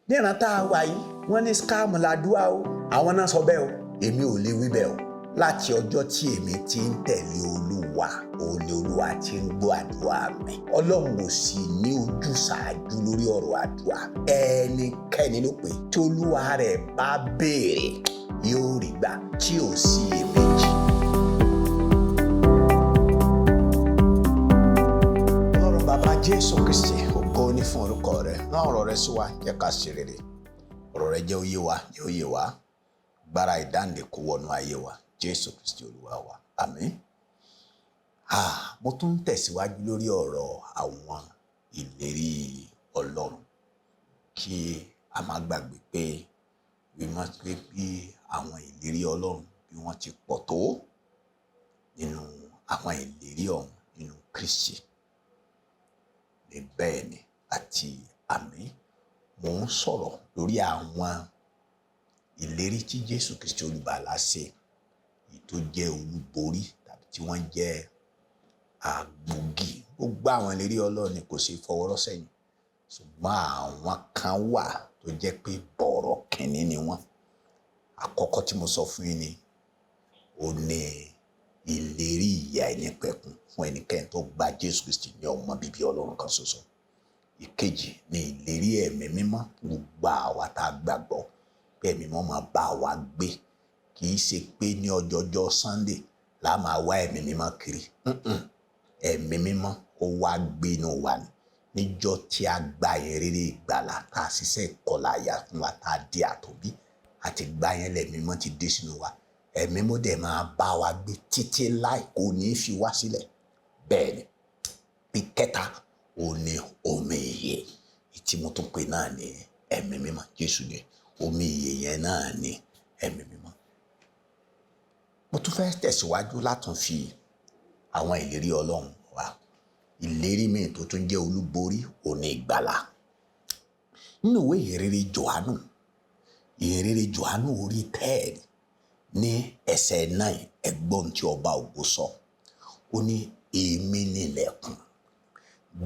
Níran tá a wà yìí, wọ́n ní scam làdúrà o. Àwọn náà sọ bẹ́ẹ̀ o, èmi ò lè wí bẹ́ẹ̀ o. Láti ọjọ́ tí èmi ti ń tẹ̀lé Olúwa, òun ni Olúwa ti ń gbọ́ àdúrà mi. Ọlọ́run ò sì ní ojúsàájú lórí ọ̀rọ̀ àdúrà. Ẹnikẹ́ni ló pè tí Olúwa rẹ̀ bá béèrè yóò rí gbà tí ò sí iyèméjì. Ọlọ́run bàbá Jésù Kristi, ògo ni fún orúkọ rẹ̀. Rán ọ̀rọ̀ rẹ̀ sí wa, jẹ́ ká ṣe rere. Ọ̀rọ̀ rẹ̀ jẹ́ ó yé wa, jẹ́ ó yé wa. Gbára ìdáǹdè kó wọnú ayé wa. Jésù Kristi Olúwa wa. Àmín. Mo tún ń tẹ̀síwájú lórí ọ̀rọ̀ àwọn ìlérí Ọlọ́run. Kí a má gbàgbé pé wímọ́ pé bí àwọn ìlérí Ọlọ́run bí wọ́n ti pọ̀ tó nínú àwọn ìlérí ọ̀hún nínú Kristi. Ní bẹ́ẹ̀ ni àti àmín. Mò ń sọ̀rọ̀ lórí àwọn ìlérí tí Jésù Kristi Olùgbàlà ṣe, èyí tó jẹ́ olúborí tàbí tí wọ́n jẹ́ àgbògì. Gbogbo àwọn ìlérí Ọlọ́run ni kò ṣe fọwọ́rọ́ sẹ́yìn. Ṣùgbọ́n àwọn kan wà tó jẹ́ pé bọ̀rọ̀ kìnní ni wọ́n. Àkọ́kọ́ tí mo sọ fún yín ni, ó ní ìlérí ìyè àìnípẹ̀kun fún ẹnikẹ́ni tó gba Jésù Kristi ní ọmọ bíbí Ọlọ́run kan ṣoṣo. Ìkejì ni ìlérí ẹ̀mí mímọ́, gbogbo àwa tá a gbàgbọ́ pé ẹ̀mí mímọ́ máa bá wa gbé. Kì í ṣe pé ní ọjọ́jọ́ Sunday la máa wá ẹ̀mí mímọ́ kiri. Ẹ̀mí mímọ́ ó wá gbé inú wa ni. Níjọ́ tí a gba ìrírí ìgbàlà tá a ṣiṣẹ́ ìkọlà àyà fún wa tá a di àtòbí àti gba yẹn lẹ̀mí mímọ́ ti dé sínú wa. Ẹ̀mí mímọ́ dẹ̀ máa bá wa gbé títí láì kò ní fi wá sílẹ̀. Bẹ́ẹ̀ ni. Ìkẹta ò ní omi ìyè. Tí mo tún pè náà ní ẹ̀mí mímọ́. Jésù ni omi ìyè yẹn náà ní ẹ̀mí mímọ́. Mo tún fẹ́ tẹ̀síwájú látún fi àwọn ìlérí Ọlọ́run wá. Ìlérí míì tó tún jẹ́ olúborí ò ní ìgbàlà. Nínú ìwé ìhìnrere Jòhánù, ìhìnrere Jòhánù orí 10 ní ẹsẹ̀ 9, ẹgbọ́n tí ọba ògo sọ. Ó ní èmi ni ilẹ̀kùn.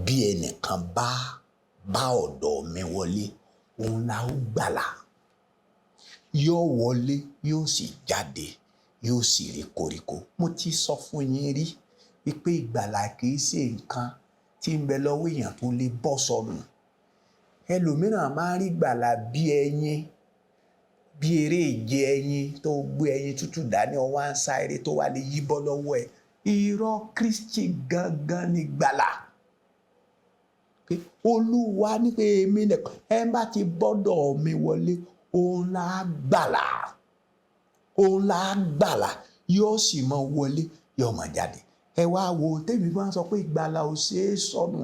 Bí ẹnìkan bá bá ọ̀dọ̀ mi wọlé, òun la ó gbàlà. Yóò wọlé, yóò sì jáde, yóò sì rí koríko. Mo ti sọ fún yín rí wípé ìgbàlà kì í ṣe nǹkan tí ń bẹ lọ́wọ́ èèyàn tó lè bọ́ sọnù. Ẹlòmíràn máa ń rí ìgbàlà bí ẹyin, bí eré ìje ẹyin tó gbé ẹyin tútù dání, ó wá ń sá eré tó wá lè yí bọ́ lọ́wọ́ ẹ. Irọ́, Kristi gangan ni ìgbàlà. Pé Olúwa ní pé èmi nìkan, ẹ bá ti bọ́dọ̀ mi wọlé, òun la gbàlà. Òun la gbàlà, yóò sì máa wọlé, yóò máa jáde. Ẹ wá wo tèmi máa ń sọ pé ìgbàlà ò ṣe é sọnù.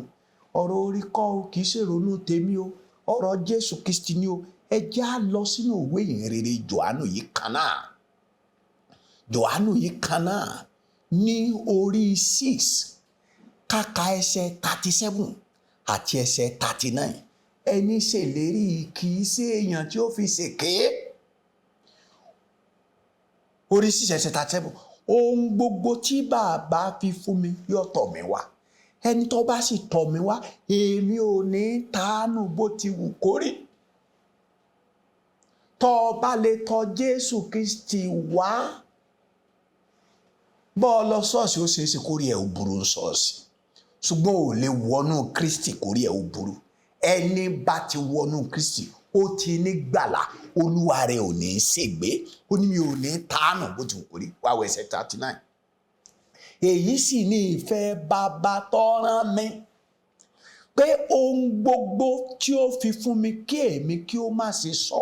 Ọ̀rọ̀ orí kọ́ o, kì í ṣèrònú tèmi o. Ọ̀rọ̀ Jésù Kristi ni o. Ẹ já lọ sínú ìwé ìhìnrere Jòhánù yìí kan náà. Jòhánù yìí kan náà ní orí 6, káka ẹsẹ̀ 37 àti ẹsẹ̀ 39. Ẹni ṣèlérí kì í ṣe èèyàn tí ó fi ṣèké. Orí 6 ẹsẹ̀ 37. Ohun gbogbo tí bàbá fi fún mi yóò tọ̀ mí wá. Ẹni tó bá sì tọ̀ mí wá, èmi ò ní tánú bó ti wù kó rí. Tó bá lè tọ̀ Jésù Kristi wá, bọ́ ọ lọ ṣọ́ọ̀ṣì, ó ṣeé ṣe kó rí ẹ̀ ó burú ṣọ́ọ̀ṣì. Ṣùgbọ́n ò lè wọnú Kristi kó rí ẹ̀ ó burú. Ẹni bá ti wọnú Kristi, ó ti ní gbàlà, Olúwa rẹ̀ ò ní ṣègbé. Ó ní mi ò ní tánù bó ti wù kó rí. Wá wo ẹsẹ̀ 39. Èyí sì ni ìfẹ́ bàbá tó rán mi, pé ohun gbogbo tí ó fi fún mi kí èmi kí ó má ṣe sọ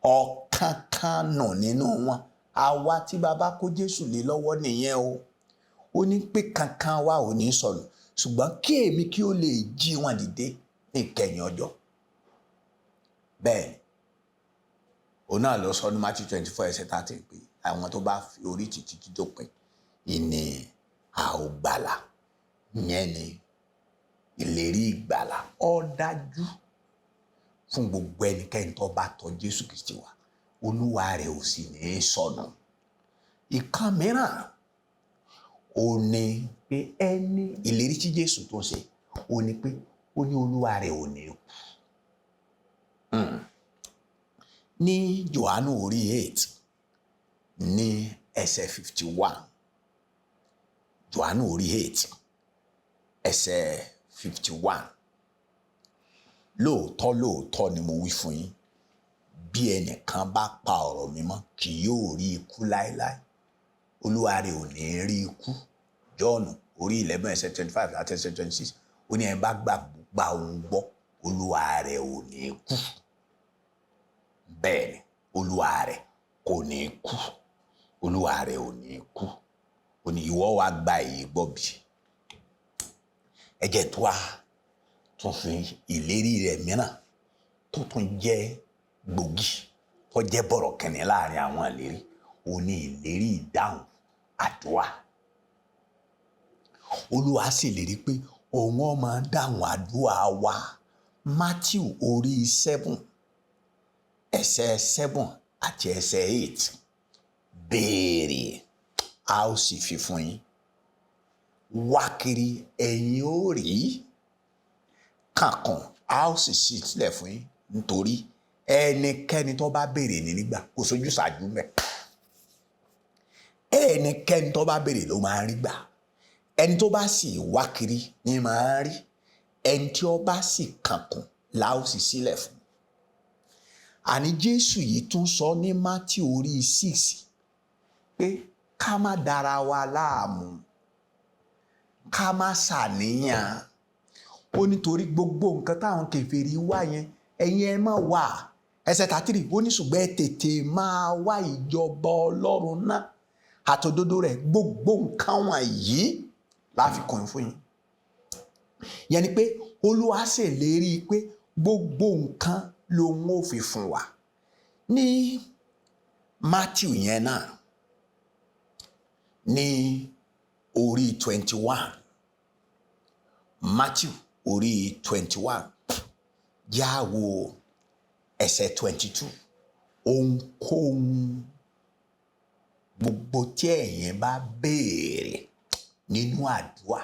ọ̀kankan nù nínú wọn. Àwa tí bàbá kó Jésù lé lọ́wọ́ nìyẹn o. Ó ní pé kankan wa ò ní sọnù, ṣùgbọ́n kí èmi kí ó lè jí wọn dìde ní ìkẹyìn ọjọ́. Bẹ́ẹ̀ ni, òun náà lọ sọ ní Matthew 24 ẹsẹ̀ 13 pé àwọn tó bá fi orí tì títí dópin ìní a ó gbàlà. Ìyẹn ni ìlérí ìgbàlà. Ó dájú fún gbogbo ẹnikẹ́ni tó bá tọ̀ Jésù Kristi wá, Olúwa rẹ̀ ò sì ní sọnù. Ìkan mìíràn ó ní pé ẹni ìlérí tí Jésù tó ṣe, ó ní pé ó ní Olúwa rẹ̀ ò ní kú. Ní Jòhánù orí 8 ní ẹsẹ̀ 51, Jòhánù orí 8 ẹsẹ̀ 51: "Lóòótọ́ lóòótọ́ ni mo wí fún yín, bí ẹnìkan bá pa ọ̀rọ̀ mi mọ́, kì yóò rí ikú láéláé." Olúwa rẹ̀ ò ní rí ikú. Jọ́ọ̀nù orí 11 ẹsẹ̀ 25 àti ẹsẹ̀ 26, ó ní ẹ bá gba òun gbọ́, olúwa rẹ̀ ò ní kú. Bẹ́ẹ̀ ni, olúwa rẹ̀ kò ní kú, olúwa rẹ̀ ò ní kú. Ó ní ìwọ wa gba èyí gbọ́ bí? Ẹ jẹ́ tó wá tún fi ìlérí rẹ̀ mìíràn tó tún jẹ́ gbòógì, tó jẹ́ bọ̀rọ̀ kìnìún láàrin àwọn ìlérí. Ó ní ìlérí ìdáhùn àdúrà. Olúwa sì lérí pé òun ó máa dáhùn àdúrà wa. Matthew orí 7 ẹsẹ̀ 7 àti ẹsẹ̀ 8: "Béèrè, a ó sì fi fún yín; wá kiri, ẹ̀yin ó rí; kànkùn, a ó sì ṣí sílẹ̀ fún yín. Nítorí ẹnikẹ́ni tó bá béèrè ní nígbà, kò sójú ṣáájú mẹ́. Ẹnikẹ́ni tó bá béèrè ló máa ń rí gbà. Ẹni tó bá sì wá kiri ní máa ń rí. Ẹni tí ó bá sì kànkùn la ó sì sílẹ̀ fún." Àní Jésù yìí tún sọ ní Matthew orí 6 pé ká má dára wa láàmú, ká má ṣàníyàn. Ó nítorí gbogbo nǹkan táwọn kèfèrí wá yẹn, ẹ̀yin ẹ má wà. Ẹsẹ̀ 33, ó ní, "Ṣùgbọ́n ẹ tètè máa wá ìjọba Ọlọ́run náà àtòdodo rẹ̀, gbogbo nǹkan wọ̀nyí láfikún fún yín." Yẹn ni pé Olúwa ṣèlérí pé gbogbo nǹkan lòun ò fi fún wa. Ní Matthew yẹn náà, ní orí 21, Matthew orí 21, yá wo ẹsẹ̀ 22: "Ohunkóhun gbogbo tí ẹ̀yin bá béèrè nínú àdúrà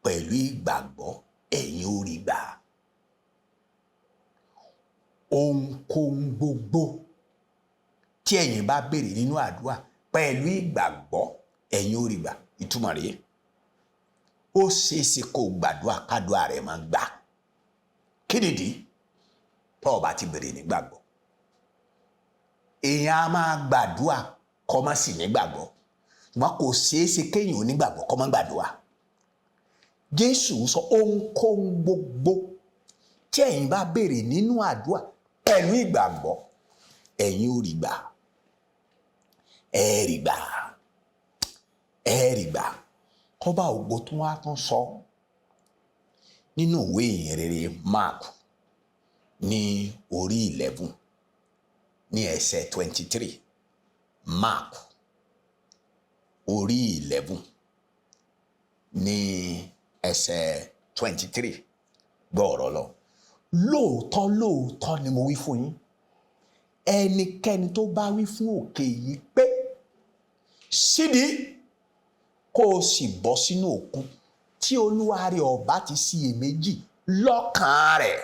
pẹ̀lú ìgbàgbọ́, ẹ̀yin ó rí gbà." Ohunkóhun gbogbo tí ẹ̀yin bá béèrè nínú àdúrà pẹ̀lú ìgbàgbọ́, ẹ̀yin ó rí gbà. Ìtumọ̀ rèé: ó ṣeéṣe kó gbàdúrà, kádùá rẹ̀ máa gbà. Kí nìdí? Tó o bá ti béèrè nígbàgbọ́. Èèyàn á máa gbàdúrà kó má sì nígbàgbọ́, ṣùgbọ́n kò ṣeé ṣe kéèyàn ò nígbàgbọ́ kó má gbàdúrà. Jésù sọ, ohunkóhun gbogbo tí ẹ̀yin bá béèrè nínú àdúrà pẹ̀lú ìgbàgbọ́, ẹ̀yin ó rí gbà, ẹ rí gbà, ẹ rí gbà. Kọ́ba ògo tún wá tún sọ nínú ìwé ìyìnrere Mark ní orí 11 ní ẹsẹ̀ 23. Mark orí 11 ní ẹsẹ̀ 23, gbọ́ ọ̀rọ̀ lọ: "Lóòótọ́ lóòótọ́ ni mo wí fún yín, ẹnikẹ́ni tó bá wí fún òkè yìí pé, 'Ṣídìí, kó o sì bọ́ sínú òkun,' tí olúwa rẹ̀ ò bá ti ṣiyèméjì lọ́kàn rẹ̀,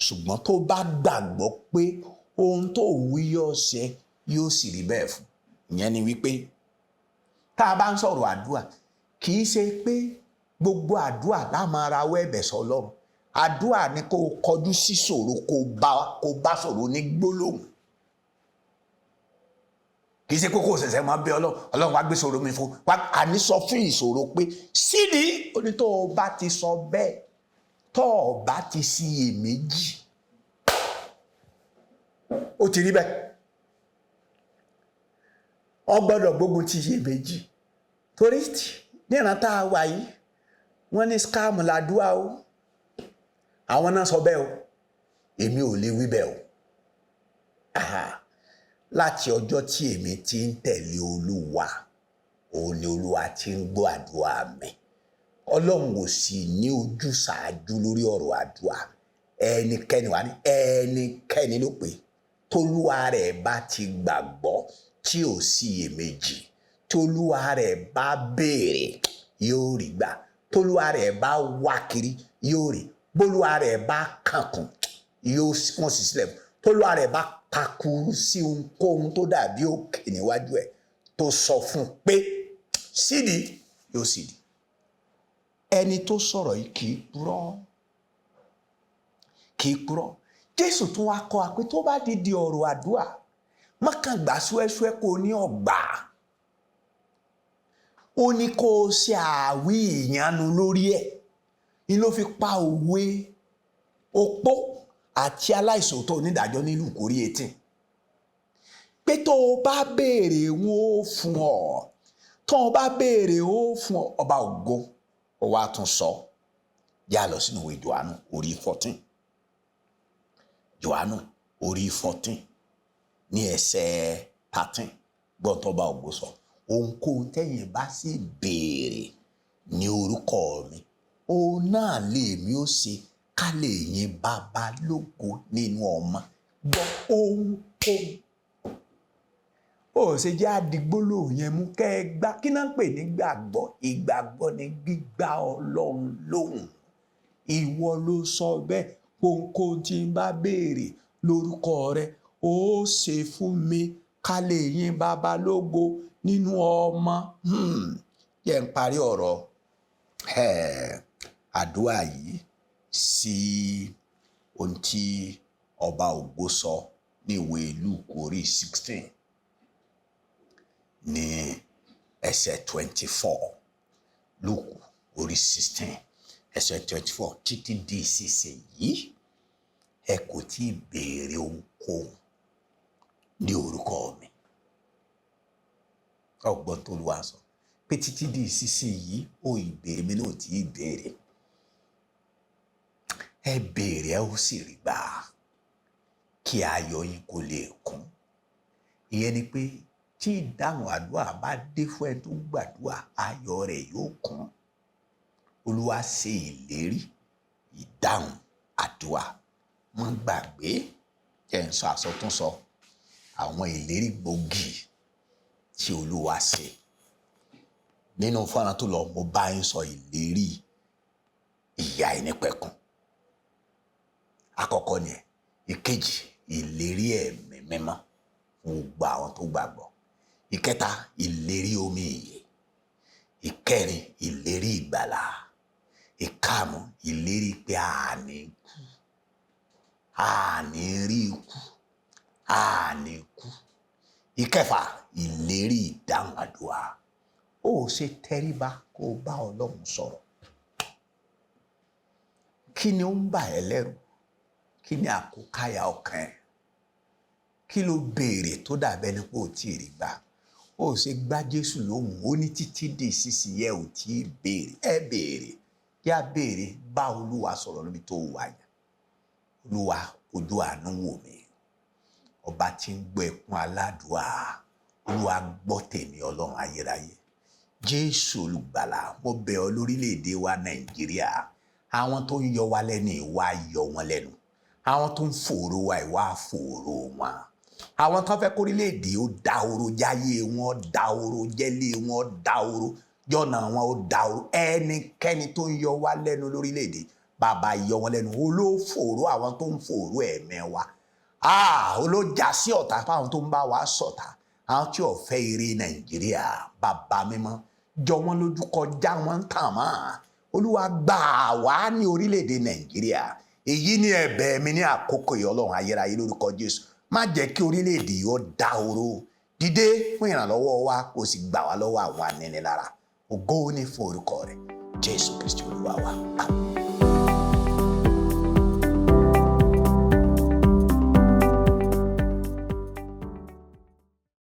ṣùgbọ́n tó bá gbàgbọ́ pé ohun tó wí yóò ṣe, yóò sì rí bẹ́ẹ̀ fún." Ìyẹn ni wípé tá a bá ń sọ̀rọ̀ àdúrà, kì í ṣe pé gbogbo àdúrà la máa rawọ́ ẹ̀bẹ̀ sọ Ọlọ́run. Àdúrà ni kó o kọjú sí ṣòro, kó o bá ṣòro ní gbólóhùn. Kì í ṣe pé kó o ṣẹ̀ṣẹ̀ máa bẹ Ọlọ́run, "Ọlọ́run, wá gbé ṣòro mi fún wá." Àní sọ fún ìṣòro pé, "Sídìí." Ó ní tó o bá ti sọ bẹ́ẹ̀, tó o bá ti ṣiyèméjì, ó ti rí bẹ́ẹ̀. Ọ gbọ́dọ̀ gbógun ti iyèméjì, torí níran tá a wà yìí, wọ́n ní scam làdúrà o. Àwọn náà sọ bẹ́ẹ̀ o, èmi ò lè wí bẹ́ẹ̀ o. Aha. Láti ọjọ́ tí èmi ti ń tẹ̀lé Olúwa, òun ni Olúwa ti ń gbọ́ àdúrà mi. Ọlọ́run ò sì ní ojú ṣáájú lórí ọ̀rọ̀ àdúrà. Ẹnikẹ́ni wà ní ẹnikẹ́ni ló pè tólúwa rẹ̀ bá ti gbàgbọ́ tí ò sí iyèméjì, tólúwa rẹ̀ bá béèrè, yóò rí gbà; tólúwa rẹ̀ bá wá kiri, yóò rí; bólúwa rẹ̀ bá kànkùn, yóò wọ́n sì sílẹ̀. Tólúwa rẹ̀ bá takú sí ohunkóhun tó dàbí òkè níwájú ẹ̀, tó sọ fún un pé sídìí, yóò sídìí. Ẹni tó sọ̀rọ̀ yìí kì í purọ́, kì í purọ́. Jésù tún wá kọ́ wa pé tó bá di di ọ̀rọ̀ àdúrà, má kàn gbà súẹ́súẹ́ kó o ní ọ̀gbà. Ó ní kó o ṣe àwí ìyanu lórí ẹ̀. Ni ló fi pa òwe opó àti aláìsòótọ́ onídàájọ́ ní Lúùkù orí 18. Pé tó o bá béèrè, wọn ó fún ọ. Tó o bá béèrè, ó fún ọ. Ọba ògo ó wá tún sọ. Yá lọ sínú ìwé Jòhánù orí 14. Jòhánù orí 14 ní ẹsẹ̀ 13. Gbọ́n tó bá ògo sọ. Ohunkóhun tẹ́yin bá sì béèrè ní orúkọ mi, òun náà lèmi ó ṣe, ká lè yin Baba lógo nínú ọmọ. Gbọ́, ohunkóhun. Ó ṣe jẹ́ àdìgbòlò yẹn mú kẹ́ ẹ gbá. Kí náà ń pè ní gbàgbọ́? Ìgbàgbọ́ ni gbígbá Ọlọ́run lóhùn. Ìwọ ló sọ bẹ́ẹ̀. Ohunkóhun tí n bá béèrè lórúkọ rẹ, ó ṣe fún mi, ká lè yin Baba lógo nínú ọmọ. Jẹ́ n parí ọ̀rọ̀ àdúrà yìí sí ohun tí ọba ògo sọ ní ìwé Lúùkù orí 16 ní ẹsẹ̀ 24. Lúùkù orí 16 ẹsẹ̀ 24. Títí di ìsinsìnyí, ẹ kò tí ì béèrè ohunkóhun ní orúkọ mi. Ọgbọ́n tó Olúwa sọ pé títí di ìsinsìnyí, ó ìbéèrè mi náà tí ì béèrè. Ẹ béèrè, ẹ ó sì rí gbà, kí ayọ̀ yín kó lè kún. Ìyẹn ni pé tí ìdáhùn àdúrà bá dé fún ẹni tó gbàdúrà, ayọ̀ rẹ̀ yóò kún. Olúwa ṣe ìlérí ìdáhùn àdúrà. Má gbàgbé, jẹ́ n sọ àsọtúnsọ àwọn ìlérí gbòógì tí Olúwa ṣe. Nínú fọ́nrán tó lọ, mo bá yín sọ ìlérí ìyà àìnípẹ̀kun. Àkọ́kọ́ ni ẹ̀. Ìkejì, ìlérí ẹ̀mí mímọ́ fún gbogbo àwọn tó gbàgbọ́. Ìkẹta, ìlérí omi ìyè. Ìkẹrin, ìlérí ìgbàlà. Ìkarùn-ún, ìlérí pé a ní kú, a ní rí ikú, a ní kú. Ìkẹfà, ìlérí ìdáhùn àdúrà. Ó ṣe tẹríba kó o bá Ọlọ́run sọ̀rọ̀. Kí ni ó ń bà ẹ́ lẹ́rù? Kí ni àkókáyà ọkàn ẹ? Kí ló béèrè tó dàbẹ́ ni pé ò tí ì rí gbà? Ó ṣe gbá Jésù lóhùn. Ó ní títí di ìsinsìnyí ẹ ò tí ì béèrè. Ẹ béèrè. Kí a béèrè, bá Olúwa sọ̀rọ̀ níbi tó wà yẹn. Olúwa, ojú àánú wò mí. Ọba tí ń gbọ́ ẹkún aládùá. Olúwa, gbọ́ tèmi, Ọlọ́run ayérayé. Jésù olùgbàlà, mo bẹ̀ ọ́ lórílẹ̀‐èdè wa Nàìjíríà. Àwọn tó ń yọ wa lẹ́nu, ìwà yọ wọn lẹ́nu. Àwọn tó ń fòòró wa, ìwà fòòró wọn. Àwọn tó fẹ́ kórílẹ̀‐èdè ó dahoro, jáyé wọn dahoro, jẹ́lé wọn dahoro, jọ̀nà wọn ó dahoro. Ẹnikẹ́ni tó ń yọ wa lẹ́nu lórílẹ̀‐èdè, bàbá, yọ wọn lẹ́nu. Olófòòró àwọn tó ń fòòró ẹ̀mẹ́ wa. Olójà sí ọ̀tá fáwọn tó ń bá wa ṣọ̀tá. Àwọn tí ò fẹ́ ire Nàìjíríà, bàbá mímọ́, jọ wọ́n lójú, kọjá wọn tàn mọ́. Olúwa, gbà wá ní orílẹ̀-èdè Nàìjíríà. Èyí ni ẹ̀bẹ̀ mi ní àkókò yìí, Ọlọ́run ayérayé, lórúkọ Jésù. Má jẹ́ kí orílẹ̀-èdè yìí ó dahoro. Dìde fún ìrànlọ́wọ́ wa, kó o sì gbà wá lọ́wọ́ àwọn aninilára. Ògo ni fún orúkọ rẹ̀. Jésù Kristi Olúwa wa. Àmín.